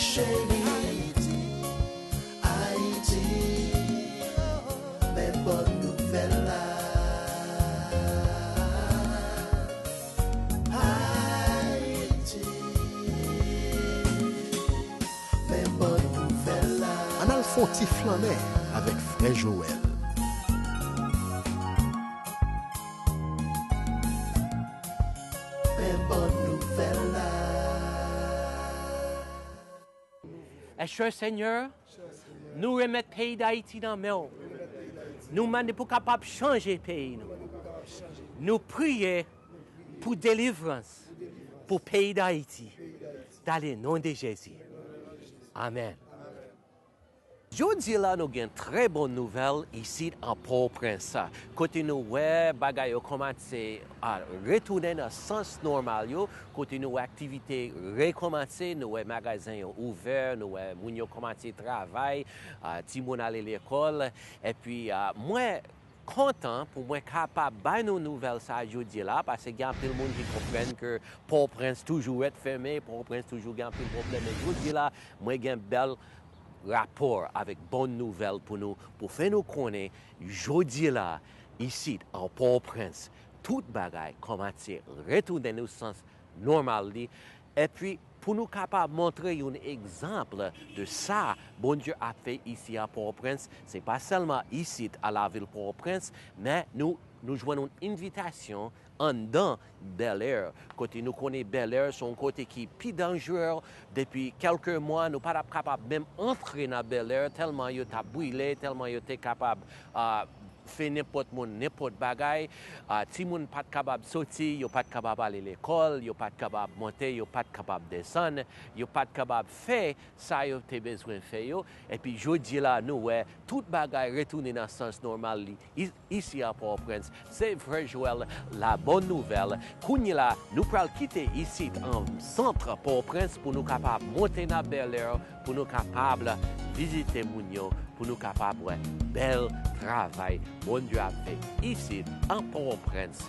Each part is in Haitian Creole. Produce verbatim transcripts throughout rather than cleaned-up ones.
Cheri, Ayiti, Ayiti, men bòn nouvèl la. Ayiti, men bòn nouvèl la. Ann al fè yon ti flannen avèk frè Joel. Men bòn nouvèl la. Èske Senyè, nou remèt peyi Dayiti nan men w. Nou mande pou w kapab chanje peyi nou. Nou priye pou delivrans pou peyi Dayiti. Dans le nom de Jésus. Amèn. Jodi la nou gen trè bon nouvèl isit an Pòtoprens, kote nou wè bagay yo kòmanse a retounen nan sans nòmal yo, kote nou wè aktivite rekòmanse, nou wè magazen yo ouvè, nou wè moun yo kòmanse travay, a, timoun ale lekòl, epi, a, mwen kontan pou mwen kapab bay nou nouvèl sa a jodi la, paske gen anpil moun ki konprann ke Pòtoprens toujou ret fèmen, Pòtoprens toujou gen anpil pwoblèm, men jodi la, mwen gen bèl rapò avèk bon nouvèl pou nou, pou fè nou konnen, jodi la, isit, an Pòtoprens, tout bagay kòmanse retounen nan sans nòmal li, epi pou nou kapab montre yon egzanp de sa Bondye ap fè isi a Pòtoprens, se pa sèlman isit a lavil Pòtoprens, men nou, nou jwenn yon envitasyon anndan Bèlè, kote nou konnen Bèlè se yon kote ki pi danjere. Depi kèlke mwa, nou pa t ap kapab menm antre nan Bèlè, tèlman yo t ap brile, tèlman yo te kapab, a, fè nenpòt moun nenpòt bagay. A, timoun pa t kapab soti, yo pa t kapab ale lekòl, yo pa t kapab monte, yo pa t kapab desann, yo pa t kapab fè sa yo te bezwen fè yo. Epi jodi la, nou wè tout bagay retounen nan sans nòmal li. I-, isi a Pòtoprens, se vrè Joel, la bòn nouvèl. Kounye la, nou pral kite isit an sant Pòtoprens pou nou kapab monte nan Bèlè, pou nou kapab vizite moun yo, pou nou kapab wè bèl travay Bondye ap fè isit an Pòtoprens.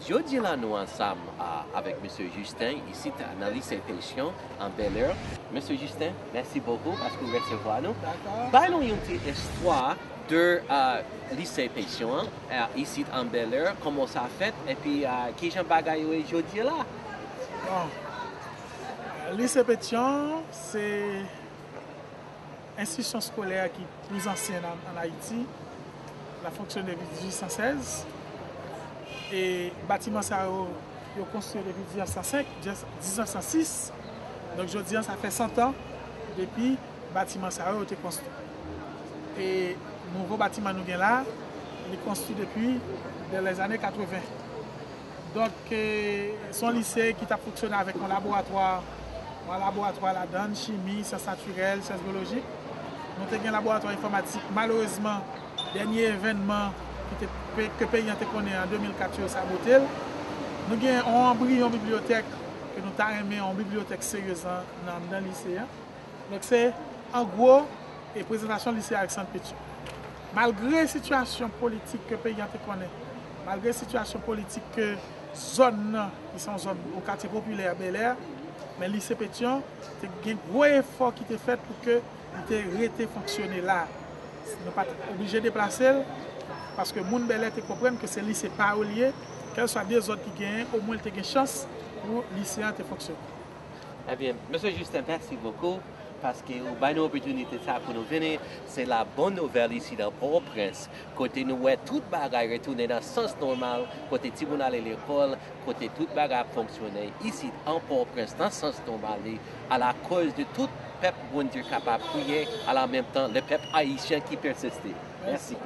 Jodi la nou ansanm, a, avèk Mesye Justin isit nan Lise Pétion an Bèlè. Mesye Justin, mèsi bokou paske w resevwa nou. Dakò. Bay nou yon ti istwa de, a, Lise Pétion an, a, isit an Bèlè, kòman sa fèt, epi, a, kijan bagay yo ye jodi la? Bon, Lise Pétion, se enstitisyon eskolè ki plis ansyen an, an Ayiti. L ap fonksyone depi dizuit san sèz. E batiman sa yo, yo konstwi yo depi diznèf san senk, diznèf san sis. Donk, jodi a, sa fè san tan depi batiman sa yo, yo te konstwi. E nouvo batiman nou gen la, li konstwi depi de lèzane katreven. Donk, e, se yon lise ki t ap fonksyone avèk yon laboratwa, yon laboratwa ladan l, chimi, syans natirèl, syans byolojik. Nou te gen laboratwa enfòmatik. Malerezman, dènye evènman ki te, ke peyi an te konnen an de mil kat yo sabote l. Nou gen yon anbriyon bibliyotèk ke nou ta renmen, yon bibliyotèk serye nan, nan anndan lise a. Donk, se, an gwo, e prezantasyon lise Alexandre Pétion. Malgre sitiyasyon politik ke peyi an te konnen, malgre sitiyasyon politik ke zòn nan, ki se yon zòn, yon katye popilè, Bèlè, men lise Pétion te gen gwo efò ki te fèt pou ke li te rete fonksyone la. Nou pa t oblije deplase l, paske moun Bèlè te konprann ke se lise pa yo li ye, kèlswa dezòd ki genyen, omwen li te gen chans pou lise an te fonksyone. Ebyen, Mesye Justin, mèsi bokou, paske ou bay nou opòtinite sa pou nou vini. Se la bòn nouvèl isi nan Pòtoprens, kote nou wè tout bagay retounen nan sans nòmal, kote timoun ale lekòl, kote tout bagay ap fonksyone isi an Pòtoprens nan sans nòmal li, alakoz de tout pèp Bondye kapab priye, a la menm tan, le pèp ayisyen ki pèsiste. Mèsi.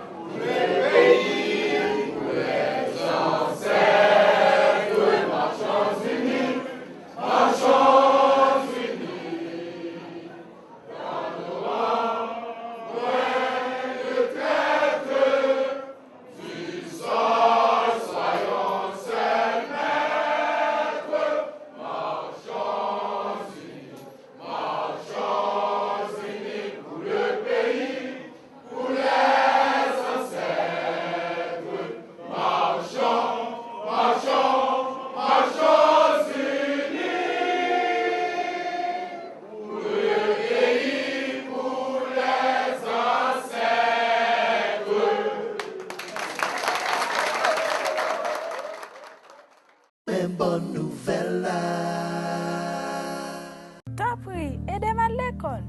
Bòn nouvèl la. Tanpri, ede m al lekòl.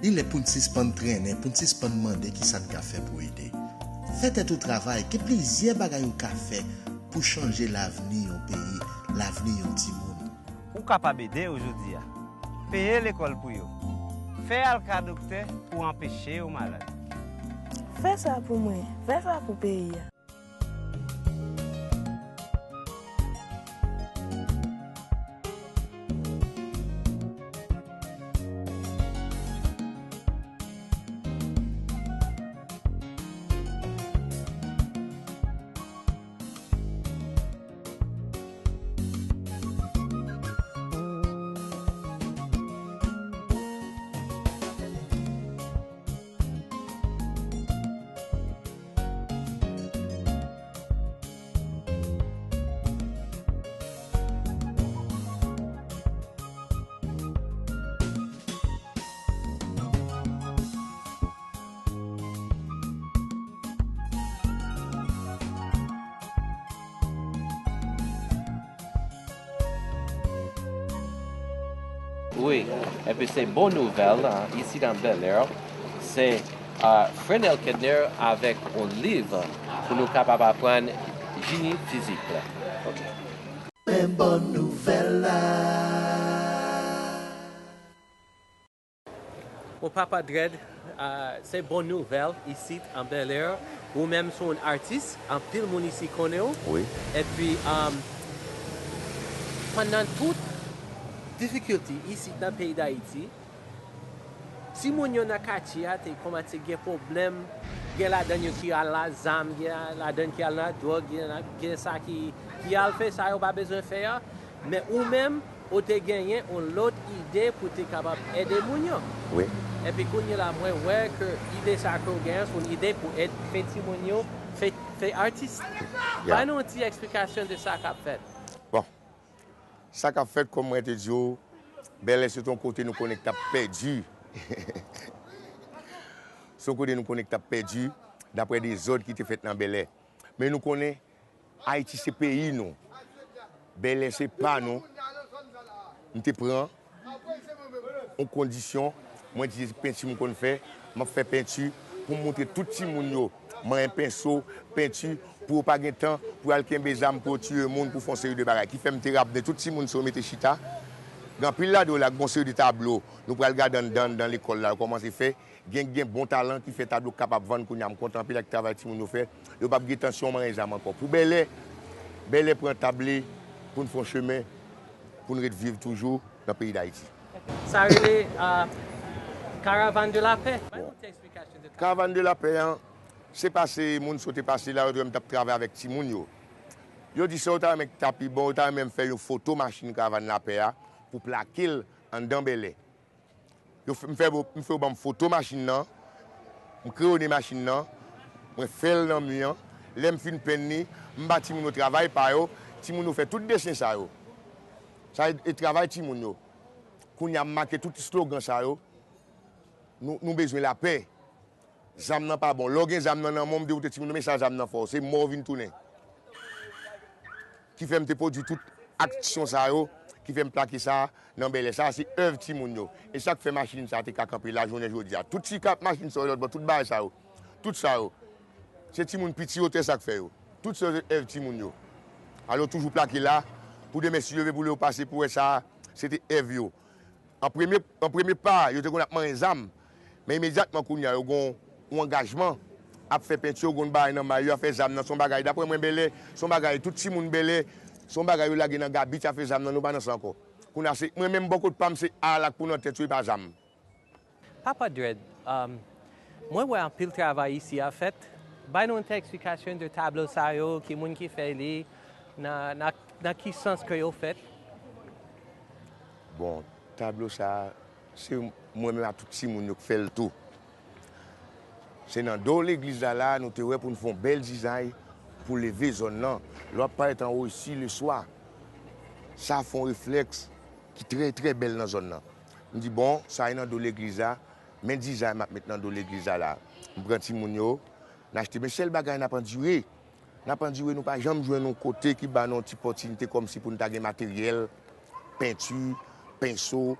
Li lè pou n sispann trennen, pou n sispann mande ki sa n ka fè pou ede. Fè tèt ou travay, gen plizyè bagay ou ka fè pou chanje lavni yon peyi, lavni yon timoun. Ou kapab ede yo jodi a. Peye lekòl pou yo. Fè y al ka doktè pou anpeche yo malad. Fè sa pou mwen, fè sa pou peyi a. Wi, epi se bon nouvèl, ah, isi nan Bèlè, se, ah, Frenel Kedner avèk yon liv pou nou kapab aprann jini fizik la. Ok. Men bòn nouvèl la. Bon, Papa Dread, ah, se bon nouvèl isit an Bèlè. Ou menm se yon atis, anpil moun isi konnen w. Wi. Epi, um, pandan tout difikilte isit nan peyi Dayiti, timoun yo nan katye a te kòmanse gen pwoblèm. Gen ladan yo ki al nan zam, gen ladan ki al nan dwòg, gen, gen sa ki, ki al fè sa yo pa bezwen fè a. Men ou menm, ou te genyen yon lòt ide pou te kapab ede moun yo. Wi. Epi kounye la, mwen wè ke ide sa ke w genyen, se yon ide pou ed-, fè timoun yo, fè, fè atis. Ya. Bay nou yon ti eksplikasyon de sa k ap fèt. Bon, sa k ap fèt, kòm mwen te di w, Bèlè se t yon kote nou konnen k t ap pèdi. Se yon kote nou konnen k t ap pèdi, daprè dezòd ki te fèt nan Bèlè. Men nou konnen, Ayiti se peyi nou. Bèlè se pa nou. M te pran yon kondisyon. Mwen di se penti m konn fè. M ap fè penti pou m montre tout timoun yo manyen penso, penti, pou yo pa gen tan pou y al kenbe zam, pou yo tiye moun, pou fè yon seri de bagay. Ki fè m te rable tout timoun sa yo mete chita. Gen anpil ladan yo la, gen yon seri de tablo. Nou pral gade anndan, anndan lekòl la, yo kòmanse fè. Gen, gen bon talan ki fè tablo k kapab vann kounye a. M kontan anpil ak travay timoun yo fè. Yo p ap gen tansyon manyen zam ankò. Pou Bèlè, Bèlè pran tab li pou n fè yon chemen, pou n ret viv toujou nan peyi Dayiti. Sa rele, ah, Caravane de la Paix. Bon. Ban nou ti eksplikasyon de Caravane de la Paix an, se pase moun sa yo te pase la, yo te wè m t ap travay avèk timoun yo. Yo di sa yo ta renmen k ta pi bon, yo ta renmen m fè yon foto machin Caravane de la Paix a pou plake l anndan Bèlè. Yo fè, m fè, m fè yo ban m foto machin nan, m kreyone machin nan, mwen fè l nan mi an. Lè m fin penn li, m ba timoun yo travay pa yo, timoun yo fè tout desen sa yo. Sa e, e travay timoun yo. Kounye a, m make tout slogan sa yo. Nou, nou bezwen lapè. Zam nan pa bon. Lè w gen zam nan nan men w, m te montre timoun yo, men sa zam nan fè w, se mò w vin tounen. Ki fè m te pwodui tout aksyon sa yo, ki fè m plake sa nan Bèlè. Sa se èv timoun yo. E sa k fè machin sa te ka kanpe lajounen jodi a. Tout ti kap machin sa yo lòt bò, tout bagay sa yo, tout sa yo, se timoun piti yo te sa k fè yo. Tout sa yo se èv timoun yo. Alò toujou plake la, pou demen si Dye vle pou lè yo pase pou wè sa, se te èv yo. An premye, an premye pa, yo te konn ap manyen zam. Men imedyatman kounye a, yo gon yon angajman, ap fè penti, yo gon bagay nan may yo, afè zam nan, se yon bagay, daprè mwen, Bèlè, se yon bagay, tout timoun Bèlè, se yon bagay yo lage nan gabich, afè zam nan, nou pa nan sa ankò. Kounye a, se, mwen menm, bò kot pa m, se al ak pou nan tèt yo, e pa zam. Papa Dread, um, mwen wè anpil travay isi a fèt. Bay nou yon ti eksplikasyon de tablo sa yo, ki moun ki fè li, nan, nan, nan ki sans ke yo fèt? Bon, tablo sa a, se mwen menm ak tout timoun yo k fè l tou. Se nan do legliz la, la, nou te wè pou n fè yon bèl dizay pou leve zòn nan. Lè w ap parèt anwo isi leswa, sa fè yon reflèks ki trè, trè bèl nan zòn nan. M di, bon, sa e nan do legliz la, men dizay m ap met nan do legliz la, la. M pran timoun yo, n achte, men sèl bagay n ap andire, N ap andire, nou pa janm jwenn yon kote ki ba nou yon ti pòtinite kòmsi pou n ta gen materyèl, penti, penso,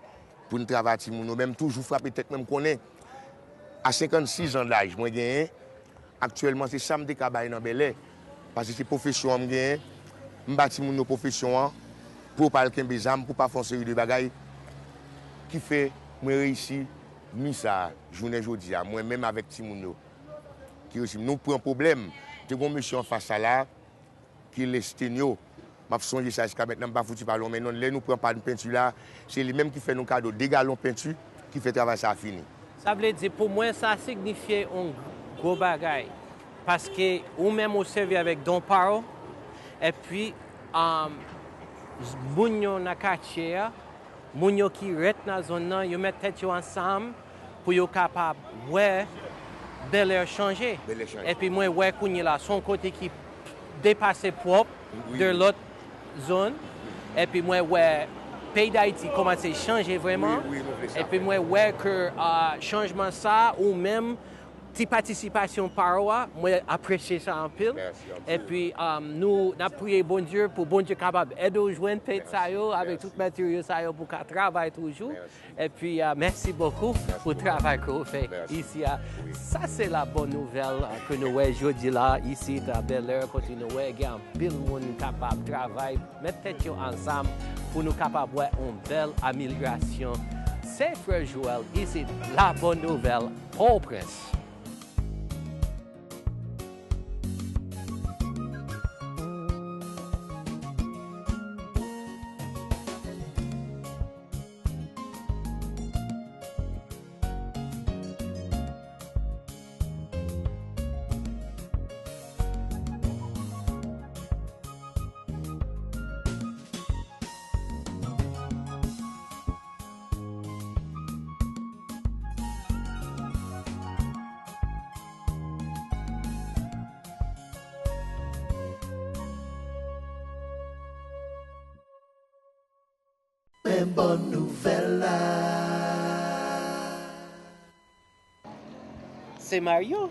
pou n travay timoun yo. Men m toujou frape tèt mwen, m konnen a senkannsis zan laj mwen genyen, aktyèlman se sa m te ka bay nan Bèlè. Paske se pwofesyon an m genyen, m ba timoun yo pwofesyon an pou yo pa al kenbe zam, pou pa fè yon seri de bagay ki fè mwen reyisi mi sa a, jounen jodi a, mwen menm avèk timoun yo. Ki reyisi m. Nou pran pwoblèm. Te gen yon mesye anfas sa la, ki Lestenyo. M ap sonje sa jiska mentnan, m pa fouti pale w, men non, lè nou pran pàn penti la, se li menm ki fè nou kado de galon penti, ki fè travay sa a fini. Sa vle di, pou mwen, sa signifye yon gwo bagay. Paske ou menm ou sèvi avèk don pa w, epi, um, moun yo nan katye a, moun yo ki ret nan zòn nan, yo met tèt yo ansanm pou yo kapab wè Bèlè chanje. Bèlè chanje. Epi mwen wè kounye la, se yon kote ki depase pwòp Wi. de lòt zòn. Epi mwen wè peyi Dayiti kòmanse chanje vrèman. Wi, wi, nou vle sa Epi vre. mwen wè ke, ah, chanjman sa, ou menm, ti patisipasyon pa w a, mwen apresye sa anpil. Mèsi anpil. Epi, um, nou, n ap priye Bondye pou Bondye kapab ede w jwenn pent sa yo Mèsi, avèk mèsi. tout materyo sa yo pou w ka travay toujou. Mèsi. Epi, uh, mèsi bokou Mèsi pou bokou. travay ke w fè Mèsi. isi a. Wi. Sa se la bòn nouvèl, uh, ke nou wè jodi la, isi, a Bèlè, kote nou wè gen anpil moun kapab travay, met tèt yo ansanm pou nou kapab wè yon bèl amelyorasyon. Se Frè Joel, isi, la bòn nouvèl, Pòtoprens. Men bòn nouvèl la. Se Mario.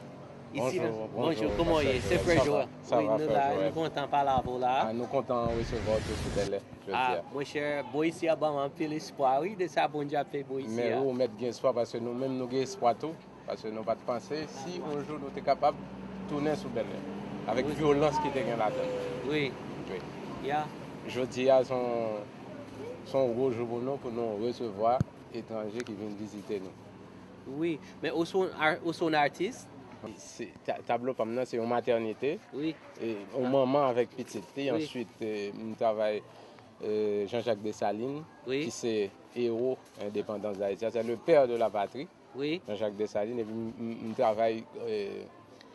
Isi Bonjou, la. bonjou, Bonjou, kòman w ye? Se Frè Joel. Sa Wi, va, nou Frè la, Joel? nou kontan pale avè w la. Ah, nou kontan resevwa w tou sou Bèlè jodi Ah, a. monchè, bò isi a ban m anpil espwa, wi, de sa Bondye ap fè bò isi Men a. wi, ou mèt gen espwa paske nou menm nou gen espwa tou. Paske nou pa t panse si yon jou nou te kapab tounen sou Bèlè avèk Wi. vyolans ki te gen ladan l. Wi. Wi. Ya. Jodi a, se yon, se yon gwo jou pou nou, pou nou resevwa etranje ki vin vizite nou. Wi. Men ou se yon ar-, ou se yon atis? Se, ta-, tablo pa m nan, se yon matènite. Wi. E, yon manman avèk pitit li. Wi. Answit, e, m travay, e, Jean-Jacques Dessalines, Wi. ki se ewo endepandans Dayiti a. Se le père de la patrie. Wi. Jean-Jacques Dessalines, epi m, m, m travay, e,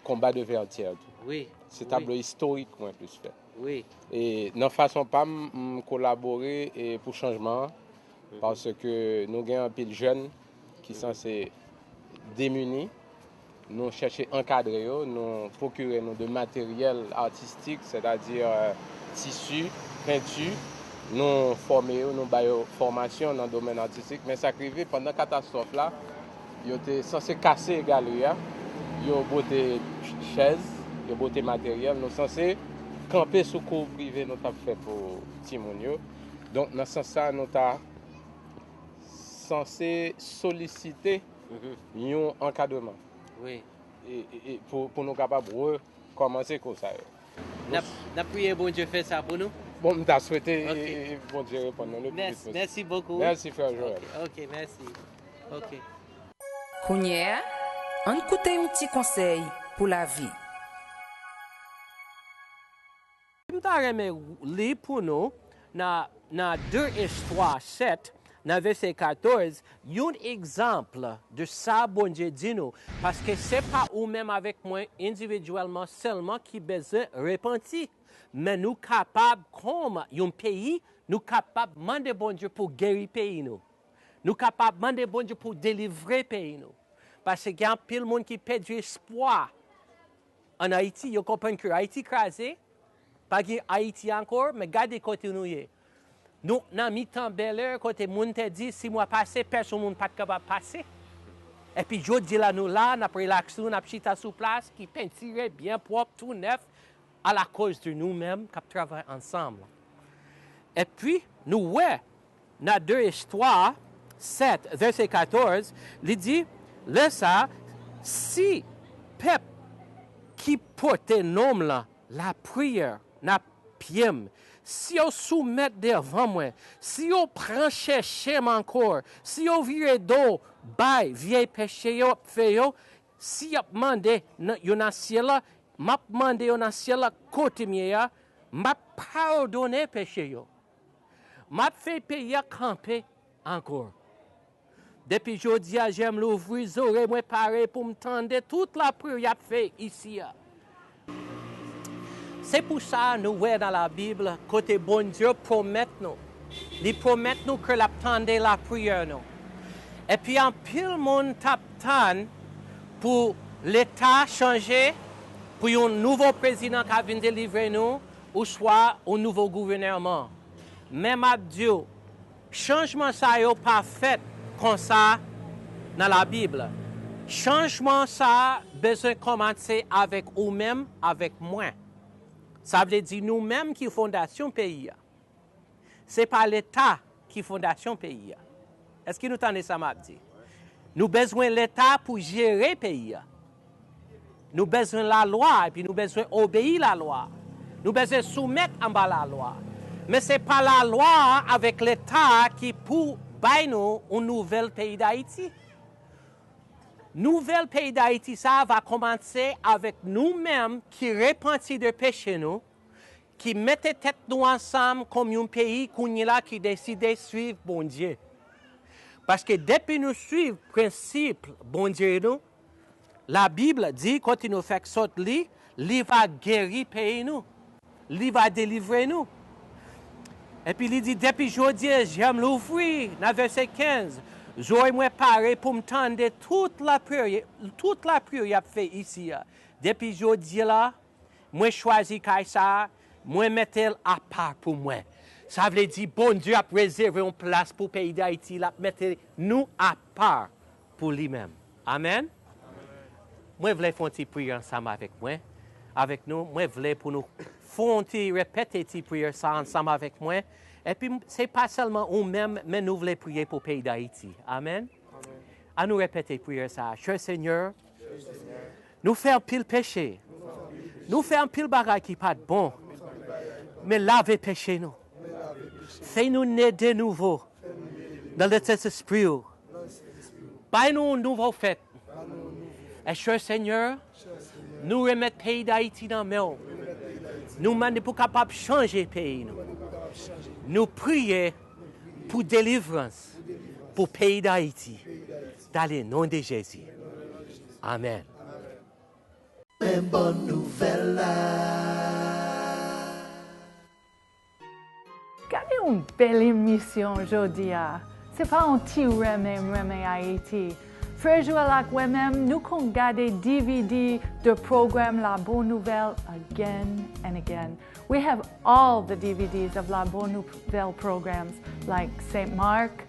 Combat de Vertières tou. Wi. Se Wi. tablo istorik mwen plis fè. Wi. E nan fason pa m, m kolabore, e, pou chanjman an, Mhm. paske nou gen anpil jèn ki Mhm. sanse demini. Nou chèche ankadre yo, nou pwokire nou de materyèl atistik, sètadi, e, tisi, penti. Nou fòme yo, nou ba yo fòmasyon nan domèn atistik. Men sa k rive, pandan katastwòf la, yo te sanse kase galri a, yo bwote chèz, yo bwote materyèl. Nou sanse kanpe sou kou prive nou t ap fè pou timoun yo. Donk, nan sans sa, nou ta sanse solisite Mhm. yon ankadreman. Wi. E, e, e pou, pou nou kapab rekòmanse kou sa yo. N ap, n ap priye Bondye fè sa pou nou. Bon, m ta swete, Ok. e, e, Bondye reponn nou le pli vit Mèsi, posib. mèsi bokou. Mèsi, frè Joel. Ok, ok, mèsi. Ok. Kounye a, ann koute yon ti konsèy pou lavi. M ta renmen li pou nou nan, nan de Estwa sèt, nan vèsè katòz, yon egzanp de sa Bondye di nou, paske se pa ou menm avèk mwen endividyèlman sèlman ki bezwen repanti, men nou kapab, kòm yon peyi, nou kapab mande Bondye pou geri peyi nou. Nou kapab mande Bondye pou delivre peyi nou. Paske gen anpil moun ki pèdi espwa ann Ayiti, yo konprann ke Ayiti kraze, pa gen Ayiti ankò, men gade kote nou ye. Nou nan mitan Bèlè, kote moun te di, si mwen pase, pèsonn moun pa t kapab pase. Epi jodi la, nou la, n ap relaks nou, n ap chita sou plas ki pentire, byen pwòp, tou nèf. alakoz de nou menm k ap travay ansanm. Epi, nou wè, nan de Istwa sèt, vèsè katòz, li di, lè sa, si pèp ki pote non m lan lapriyè nan pye m, si yo soumèt devan mwen, si yo pran chèche m ankò, si yo vire do bay vyèy peche yo ap fè yo, si y ap mande nan, yo nan syèl la, m ap mande yo nan syèl la kote m ye a, m ap padone peche yo. M ap fè peyi a kanpe ankò. Depi jodi a, je m louvri, zòrèy mwen pare pou m tande tout lapriyè y ap fè isi a. Se pou sa nou wè nan Labib kote Bondye pwomèt nou. Li pwomèt nou ke l ap tande lapriyè nou. Epi anpil moun t ap tann pou Leta chanje, pou yon nouvo prezidan ka vin delivre nou, oswa yon nouvo gouvènman. Men m ap di w, chanjman sa yo pa fèt konsa nan Labib. Chanjman sa a bezwen kòmanse avèk ou menm, avèk mwen. Sa vle di nou menm ki fondasyon peyi a. Se pa Leta ki fondasyon peyi a. Èske nou tande sa m ap di? Nou bezwen Leta pou jere peyi a. Nou bezwen lalwa, epi nou bezwen obeyi lalwa. Nou bezwen soumèt anba lalwa. Men se pa lalwa a avèk Leta a ki pou bay nou yon nouvèl peyi Dayiti. Nouvèl peyi Dayiti sa a va kòmanse avèk nou menm ki repanti de peche nou, ki mete tèt nou ansanm kòm yon peyi kounye la ki deside swiv Bondye. Paske depi nou swiv prensip Bondye nou, Labib di, kote nou fèk sot li, li va geri peyi nou, li va delivre nou. Epi li di, depi jodi a, je m louvri, nan vèsè kenz, zòrèy mwen pare pou m tande tout lapriyè, tout lapriyè y ap fè isi a. Depi jodi a la, mwen chwazi kay sa a, mwen mete l apa pou mwen. Sa vle di Bondye ap rezève yon plas pou peyi Dayiti, l ap mete nou apa pou li menm. Amèn. Mwen vle fè yon ti priyè ansanm avèk mwen, avèk nou. Mwen vle pou nou fè yon ti repete ti priyè sa ansanm avèk mwen. Epi se pa sèlman ou menm, men nou vle priye pou peyi Dayiti. Amèn. An nou repete priyè sa a. Chè Senyè, nou fè anpil peche. Nou fè anpil bagay ki pa t bon. Men lave peche nou. Fè nou ne de nouvo nan Sentespri w. Bay nou yon nouvo fèt. E chè Senyè, nou remèt peyi Dayiti nan men w. Nou mande pou kapab chanje peyi nou. Nou priye pou delivrans pou peyi Dayiti. Dans le nom de Jésus. Amèn. Men bon nouvèl la. Gade yon bèl emisyon jodi a. Se pa yon ti renmen m renmen Ayiti. Frè Joel ak mwen menm, nou konn gade D V D de pwogram La Bonne Nouvelle again and again. We have all the D V Ds of La Bonne Nouvelle programs like Saint Marc,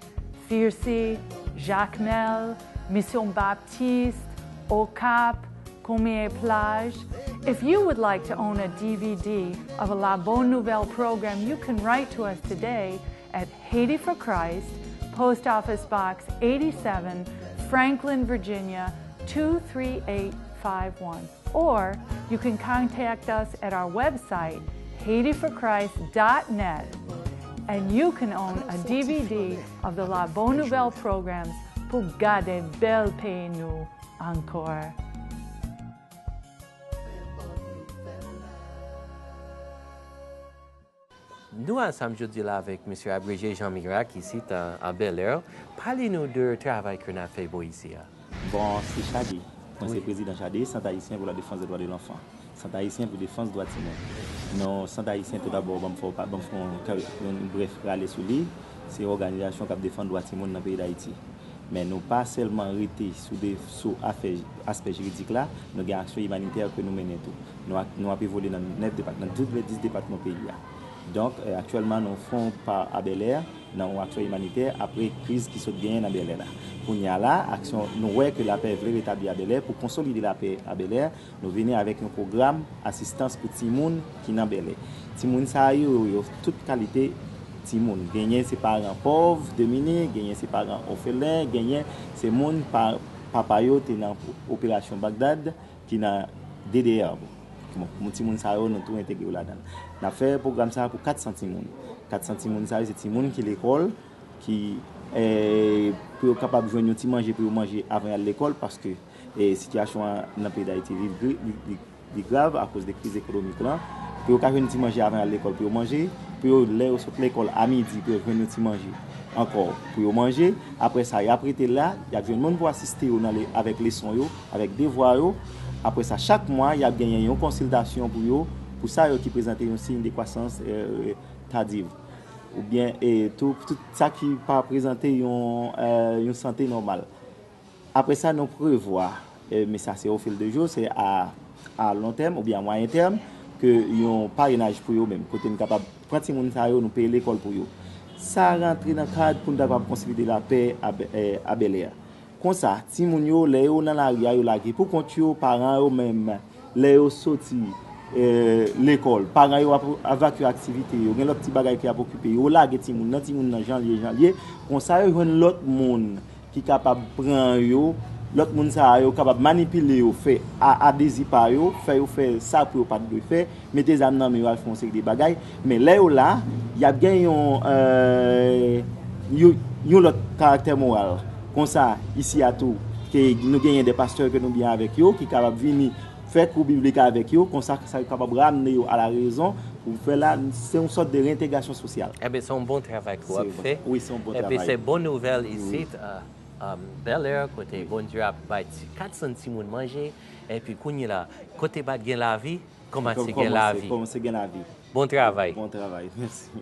Fircy, Jacmel, Mission Baptiste, Au Cap, Comier Plage. If you would like to own a D V D of a La Bonne Nouvelle program, you can write to us today at Haiti for Christ, Post Office Box eighty-seven, Franklin, Virginia, two three eight five one. Or you can contact us at our website, haiti for christ dot net, and you can own a D V D of the La Bonne Nouvelle programs pou gade bèl peyi nou ankò. Nou ansanm jodi la avèk Mesye Abrégé Jean Miracle isit an, an Bèlè. Pale nou de travay ke n ap fè bò isi a. Bon, se Chade. Mwen se prezidan Chade, Sant Ayisyen pou la Defans de Dwa de Lanfan. Sant Ayisyen pou Defans Dwa Timoun. Non, Sant Ayisyen, tou dabò, ban m fè w pa, ban m fè yon, yon brèf rale sou li. Se yon òganizasyon k ap defann dwa timoun nan peyi Dayiti. Men nou pa sèlman rete sou de, sou afè, aspè jiridik la, nou gen aksyon imanitè ke nou mennen tou. Nou ak, nou ap evolye nan nèf depat-, nan tout le dis depatman peyi a. Donk, eh, aktyèlman, nou fè yon pa a Bèlè, nan yon aksyon imanitè apre kriz ki sot genyen nan Bèlè la. Kounye a la, aksyon, nou wè ke Lapè vle retabli a Bèlè. Pou konsolide lapè a Bèlè, nou vini avèk yon pwogram asistans pou timoun ki nan Bèlè. Timoun sa yo, yo tout kalite timoun. Genyen se paran pòv, demini, genyen se paran òfelen, genyen se moun pa, papa yo te nan operasyon Bagdad, ki nan D D R. Bon, bon, timoun sa yo, nou tou entegre yo ladan l. N ap fè pwogram sa a pou kat san timoun. Kat san timoun sa yo, se timoun ki lekòl, ki, eh, pou yo kapab jwenn yon ti manje pou yo manje avan y al lekòl, paske, eh, sitiyasyon an nan peyi Dayiti li, li, li, li grav akoz de kriz ekonomik lan. Pou yo ka jwenn ti manje avan y al lekòl pou yo manje, pou yo, lè yo sot lekòl a midi, pou yo jwenn yon ti manje ankò pou yo manje. Apre sa, y ap rete la, y ap jwenn moun pou asiste yo nan le, avèk leson yo, avèk devwa yo. Apre sa, chak mwa, y ap genyen yon konsiltasyon pou yo, pou sa yo ki prezante yon siy de kwasans, eh, tadiv. Oubyen, eh, tou, tout sa ki pa prezante yon, eh, yon sante nòmal. Apre sa, nou prevwa, eh, men sa se au fil de jour, se a, a long tèm oubyen a mwayen tèm, ke yon parenaj pou yo menm, kote n kapab pran timoun sa yo, nou peye lekòl pou yo. Sa rantre nan kad pou n ta kapab konsolide lapè a Bè-, eh, a Bèlè a. Konsa, timoun yo, lè yo nan lari a, yo lage pou kont yo, paran yo menm, lè yo soti, eh, lekòl, paran yo ap, ap vakye aktivite yo, gen lòt ti bagay ki ap okipe yo, yo lage timoun nan, timoun nan jan l ye, jan l ye. Konsa, yo jwenn lòt moun ki kapab pran yo, lòt moun sa a yo kapab manipile yo, fè a, a dezi pa yo, fè yo fè sa pou yo pa t dwe fè, mete zam nan men yo al fè yon seri de bagay. Men lè yo la, y ap gen yon, eh, yon, yon lòt karaktè moral. Konsa, isi a tou, ke nou genyen de pastè ke nou byen avèk yo, ki kapab vini fè kou biblik avèk yo, konsa sa yo kapab ramne yo a la rezon, pou fè la, se yon sòt de reyentegrasyon sosyal. Eben, se yon bon travay ke w ap fè. Wi, se yon bon travay. Epi se bon nouvèl isit, uh, um, Bèlè, kote Bondye ap bay ti kat san timoun manje, epi kounye la, kote pa t gen lavi, kòmanse gen lavi. Kòmanse gen lavi. Bon travay. Bon travay, mèsi.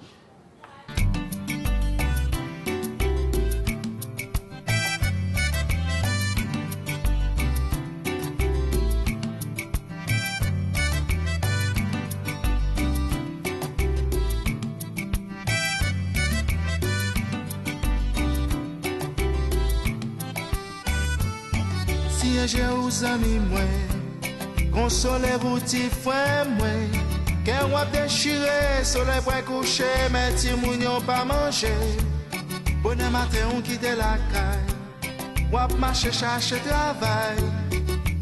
Siyen je w zanmi mwen, konsole pou ti frè mwen. Kè w ap dechire, solèy prè kouche, men timoun yo pa manje. Bonè maten ou kite lakay, w ap mache chache travay.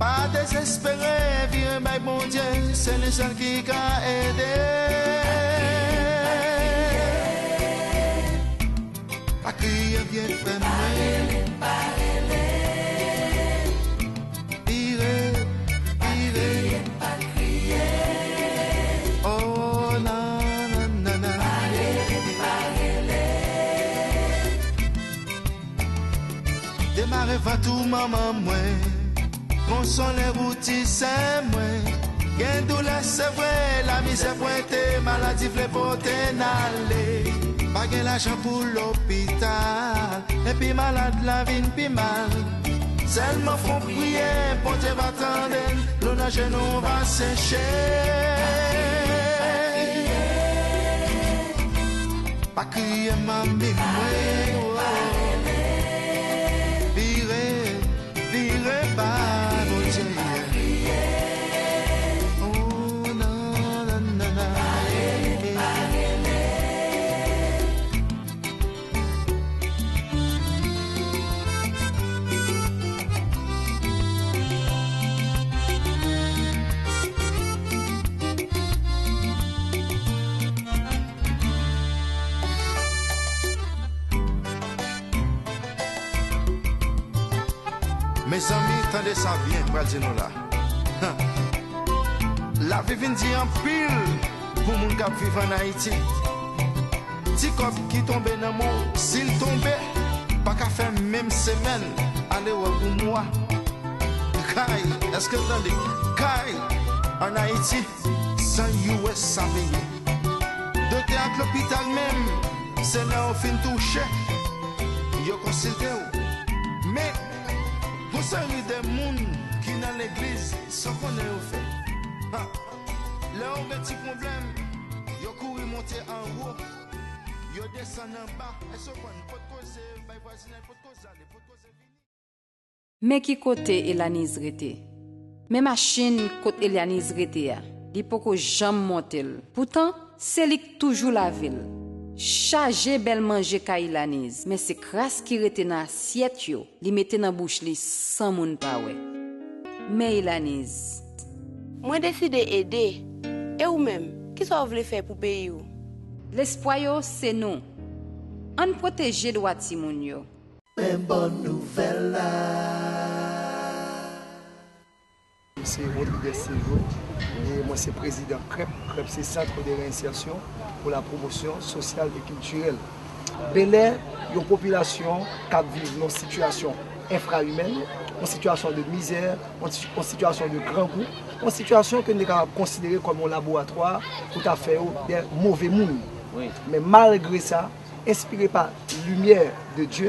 Pa dezespere, vire bay Bondye, se li sèl ki ka ede. Pa kriye vye frè mwen. Vire, vire. Oh, nan, nan, nan, nan. Demare vant ou manman mwen. Konsole ou ti sè mwen. Gen doulè se vre, lamizè pwente, maladi vle pote n ale. Pa gen lajan pou lopital, epi malad la vin pi mal. Sèlman fon priye, Bondye va tande n, dlo nan je nou va seche. Pa kriye manmi mwen, oh. Vire, vire ba Bondye. Oh, nan, nan, nan, nan. Mezanmi, tande sa byen, m pral di nou la. Lavi vin di anpil pou moun k ap viv ann Ayiti. Ti kòb ki tonbe nan men w, si l tonbe, pa ka fè menm semèn, ale wè pou mwa. Kay, èske w tande? Kay, ann Ayiti, san U S sa peye. Doktè ak lopital menm, se lè w fin touche, yo konsilte w. Men, gon seri de moun ki nan legliz, san konnen yo fè. Ha! Lè yo gen ti pwoblèm, yo kouri monte anwo. Yo desann anba, èske w konn? Pot koze, bay vwazinay, pot koze ale, pot koze vini. Men ki kote Elaniz rete. Men machin kot Elaniz rete a. Li poko janm monte l. Poutan, se li k toujou lave l. Chaje bèl manje kay Elaniz, men se kras ki rete nan asyèt yo, li mete nan bouch li san moun pa wè. Men Elaniz. Mwen deside ede. E ou menm, kisa w vle fè pou peyi w? Lespwa yo se nou. Ann pwoteje dwa timoun yo. Men bon nouvèl la. Se Rodriguez Silvio e mwen se prezidan krèp. Krèp se Centre de Réinsertion pour la Promotion Sociale et Culturelle. Bèlè, yon popilasyon k ap viv nan sitiyasyon enfrayimèn, yon sitiyasyon de mizè, yon ti- yon sitiyasyon de grangou, yon sitiyasyon ke nou te kapab konsidere kòm yon laboratwa pou ta fè yo de move moun. Wi. Men malgre sa, enspire pa limyè de Dye,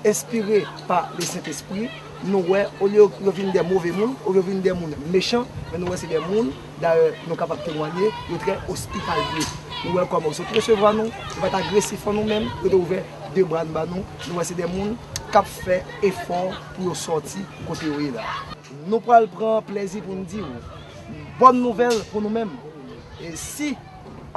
enspire pa le Sentespri, nou wè, olye yo vin de move moun, olye yo vin de moun mechan, men nou wè se de moun, dayè, nou kapab temwanye, yo trè ospitalye. Nou wè kòman yo sot resevwa nou, yo pa t agresif an nou menm, yo te ouvè de bra n ba nou. Nou wè se de moun k ap fè efò pou yo sòti kote yo ye la. Nou pral pran plezi pou n di w bòn nouvèl pou nou menm. E si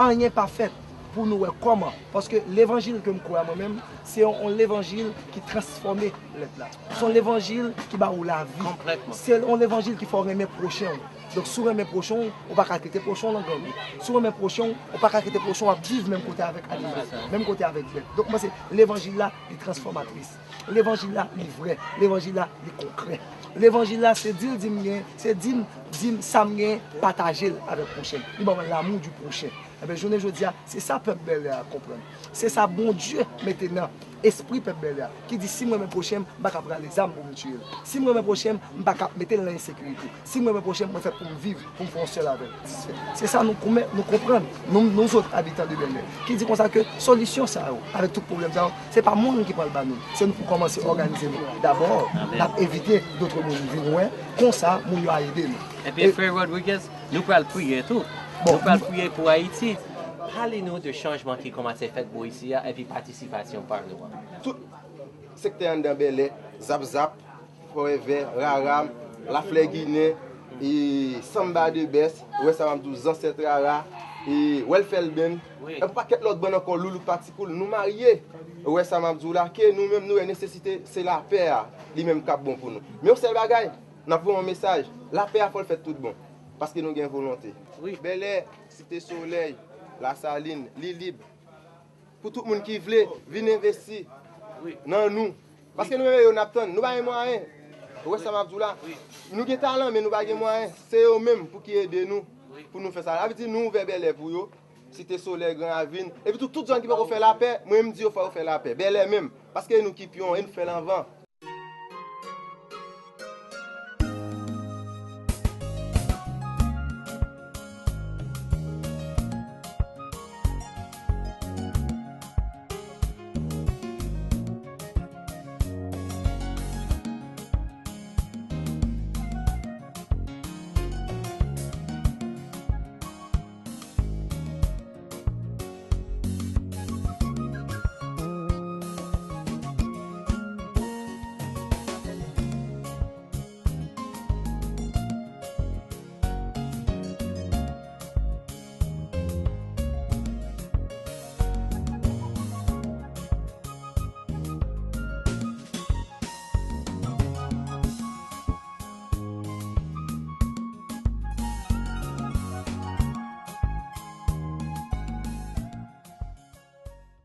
anyen pa fèt pou nou wè kòman, paske levanjil ke m kwè a mwen menm, se yon, yon levanjil ki transfòme lèt la. Se yon levanjil ki ba ou lavi. Konplètman. Se yon levanjil ki fè w renmen pwochen w. Donk, si w renmen pwochen w, ou pa ka kite pwochen w nan grangou. Si w renmen pwochen w, ou pa ka kite pwochen w ap viv menm kote avèk animal, menm kote avèk bèt. Donk, mwen se levanjil la, li transfòmatris. Levanjil la, li vrè. Levanjil la, li konkrè. Levanjil la, se di l di m gen, se di m, di m sa m gen, pataje l avèk pwochen. Li ban mwen l'amour du prochain. Enben, jounen jodi a, se sa pèp Bèlè a konprann. Se sa Bondye mete nan espri pèp Bèlè a, ki di, si m renmen pwochen m, m pa ka pran lezam pou m tiye l. Si m renmen pwochen m, m pa ka mete l nan ensekirite. Si m renmen pwochen m, mwen fèt pou m viv, pou m fè yon sèl avè l. Se sa nou koumen, nou konprann, nou, nou zòt abitan de Bèlè, ki di konsa ke solisyon sa yo, avèk tout pwoblèm sa yo, se pa moun ki pral ba nou l. Se nou pou kòmanse òganize nou dabò, n ap envite dòt moun vin wè, konsa moun yo a ede nou. Epi, e Frè Rodriguez, nou pral priye tou. Bon, nou pral priye pou Ayiti. Pale nou de chanjman ki kòmanse fèt bò isi a, epi patisipasyon pa nou an. Tout sektè anndan Bèlè, Zap Zap, Forever, Rara, Laflè Ginen, e Samba de Best, ou wè sa m ap di w, Zansèt Rara, e Welfare Band, wi, e yon pakèt lòt bann ankò, Loulout Patikoul, nou marye. Ou wè sa m ap di w la, ke nou menm nou wè nesesite se lapè a, li menm k ap bon pou nou. Men yon sèl bagay, n ap voye yon mesaj, lapè a fò l fèt tout bon, paske nou gen volonte. Wi. Bèlè, Site Solèy, Lasalin, li lib. Pou tout moun ki vle vin envesti nan nou. Paske nou menm yo n ap tann, nou pa gen mwayen. Ou wè sa m ap di w la? Nou gen talan, men nou pa gen mwayen. Se yo menm pou ki ede nou, pou nou fè sa. Sa vle di nou ouvè Bèlè pou yo. Site Solèy, Gran Ravin. Epi tou, tout zòn ki poko fè lapè, mwen m di yo fò yo fè lapè. Bèlè menm. Paske e nou ki pyon, e nou fè l anvan.